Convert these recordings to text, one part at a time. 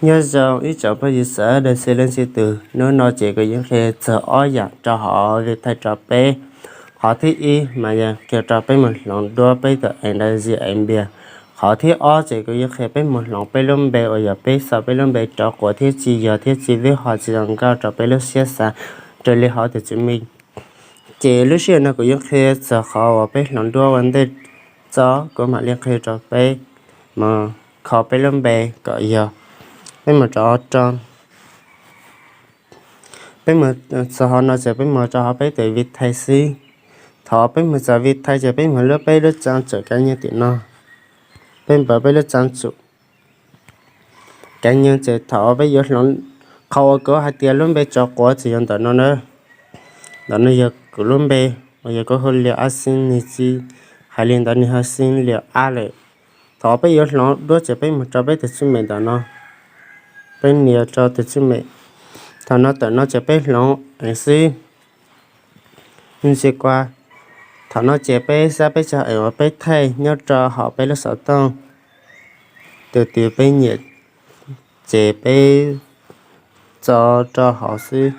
Nyob zoo ib tsoom phooj ywg sawv daws txhua leej txhua tus, hnub no ces kuv yuav qhia txog ob yam rau hauv Vitae rau peb. Qhov thib ib mas yog qhia rau peb mus hloov duab peb tus ev dav zis ev npias. Qhov thib ob ces kuv yuav qhia peb mus hloov peb lub npe uas yog peb xa peb lub npe rov quav thiab tsis yog thiab tsis vij ho tsis zoo nkauj rau peb lub siab xav raws li hauv tus tswv me. Ces lub sij hawm no kuv yuav qhia txog qhov uas peb hloov duab ua ntej tso, kuv mam li qhia rau peb mus kho peb lub npe kom yog. Peb mus rau rau, peb mus txog hauv no ces peb mus rau hauv peb tus Vitae xwb. Thaum peb mus txog Vitae ces peb mus lub peb lub tsa tsum cá nhân tim no. Peb npawb peb lub tsa tsum cá nhân ces thaum peb yuav hloov, qhov uas kuv hais tias lub npe rov quav tsis yog ntawm no na. Ntawm no yog kuv lub npe uas yog kuv hu Liam A Xeeb, nws tsis hais li ntawd, nws hu Xeeb Liam A lawm. Thaum peb yuav hloov duab ces peb mus rau peb tus tswv me ntawm no, peb nias rau tus tswv me. Thaum no tawm no ces peb hloov ev xwb. Ntsis kua, thaum no ces peb xab peb tsag ev uas peb thaij nyob rau hauv peb lub xov tooj. Tus twg peb nyiam ces peb tso rau hauv xwb.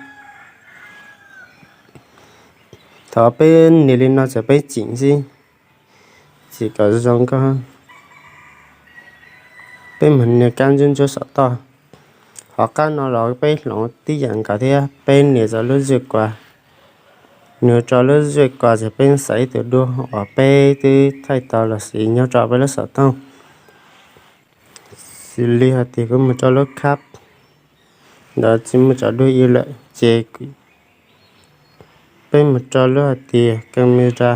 Thaum peb nias li no ces peb tsim xwb, tsim kom zoo nkauj. Peb mus nias kab ntsuab ntsuab saum toj. Hauv qab no los peb hloov tib yam nkaus thiab, peb nias rau lub zuj kua. Nws rau lub zuj kua ces peb xaiv ib tug duab uas peb twb thaij tau los sis nyob rau peb lub xov tooj. Xws li hais tias kuv mus rau lub khab ntawd tsis muaj cov duab ib lawm ces peb mus rau lub hais tias camera.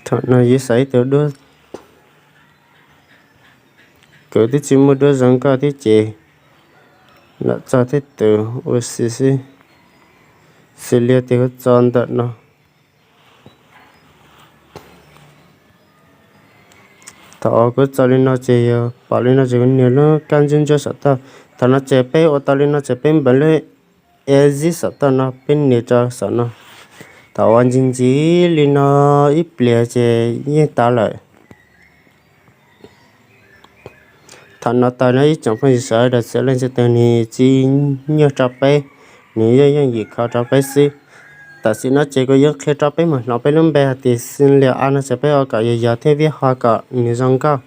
Thaum no yuav xaiv ib tug duab, kuv twb tsis muaj duab zoo nkauj thiab ces lam tso tej tus ua si xwb. Xws li tias kuv tso ntawm no. Thaum kuv tso li no ces yog pom li no ces kuv nias lub kab ntsuab ntsuab saum toj. Thaum no ces peb ua tau li no ces peb npawb lub exit saum toj no, peb nias rau saum no. Thaum uas ntsis ntsis li no ib pliag ces yeej tau lawm. Thaum no tau no ib tsoom phooj ywg sawv daws txhua leej txhua tus, nws tsis nyuaj rau peb, nws yeej yooj yim kho rau peb xwb. Tam sim no ces kuv yuav qhia rau peb mus hloov peb lub npe hais tias Xeeb Liam A no ces peb ua kom yog yog thiab vij ho kom nws zoo nkauj,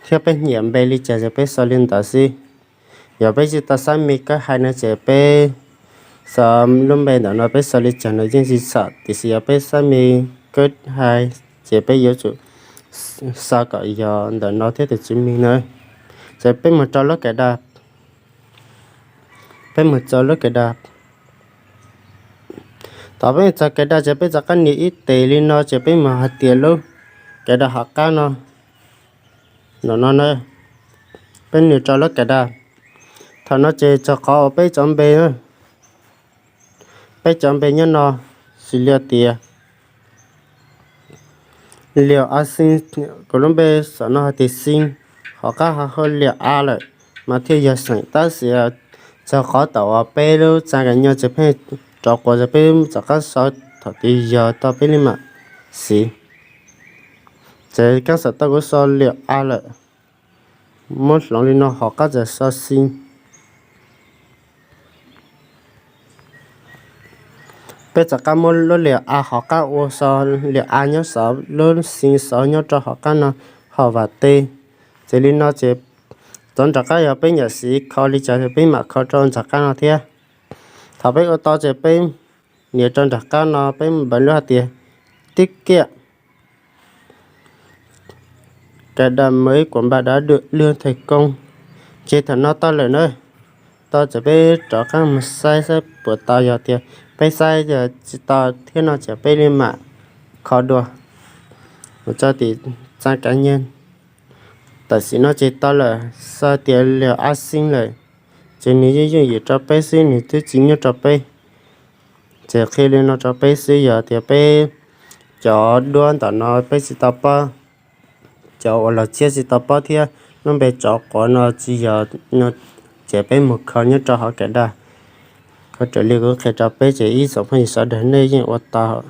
thiab peb nyiam npe li cas ces peb xa li ntawd xwb. Yog peb tsis tau xab me kab hais no ces peb xa lub npe ntawm no peb xa li cas no yeej tsis txhaum, tiam sis yog peb xab me kab hais ces peb yuav tsum xa kom yog ntawm no thiab tus tswv me na. Ces peb mus rau lub cài đặt. Peb mus txog lub cài đặt. Thaum peb mus txog cài đặt ces peb rov qab nias ib tes li no ces peb mus hais tias lub cài đặt hauv qab no, ntawm no na, peb nias rau lub cài đặt. Thaum no ces txog qhov uas peb cov npe, peb cov npe nyob no, xws li tias Liam A Xeeb, kuv lub npe saum no hais tias Xeeb, hauv qab ho hu Liam A lawm, mas thiaj yog Xeeb, tab sis txog qhov tom uas peb lub tsa cá nhân ces pheej rov quav ces peb rov qab xa thaum twg yog tau peb li mam xiv. Ces kab saum toj kuv xa Liam A lawm, muab hloov li no hauv qab txawm xa Xeeb. Peb rov qab muab lub Liam A hauv qab ua xa Liam A nyob saud, lub Xeeb saud nyob rau hauv qab no, hauv vam teb. Ces li no ces txog nram qab yog peb nyiam siv kho li cas ces peb mam kho rau nram qab no thiab. Thaum peb ua tau ces peb nias rau nram qab no peb npawb lub hais tias tiết kiệm, cài đặt mới của bạn đã được lương thành công. Ces thaum no tau lawm na, tau ces peb rov qab mus saib saib puas tau, yog tias peb saib tsis tau thiab no ces peb li mam kho dua mus tso tim tsa cá nhân. Tam sim no ces tau lawm, xa tias Liam A Xeeb lawm, ces nws yeej yooj yim rau peb xwb, nws twb tsis nyuaj rau peb. Ces qhia li no rau peb xwb, yog tias peb cov duab ntawm no peb tsis tau paub, cov uas los tshiab tsis tau paub thiab lub npe rov quav no tsis yog no, ces peb mus kho nyob rau hauv cài đặt. Kho raws li kuv qhia rau peb ces ib tsoom phooj ywg sawv daws nej yeej ua tau.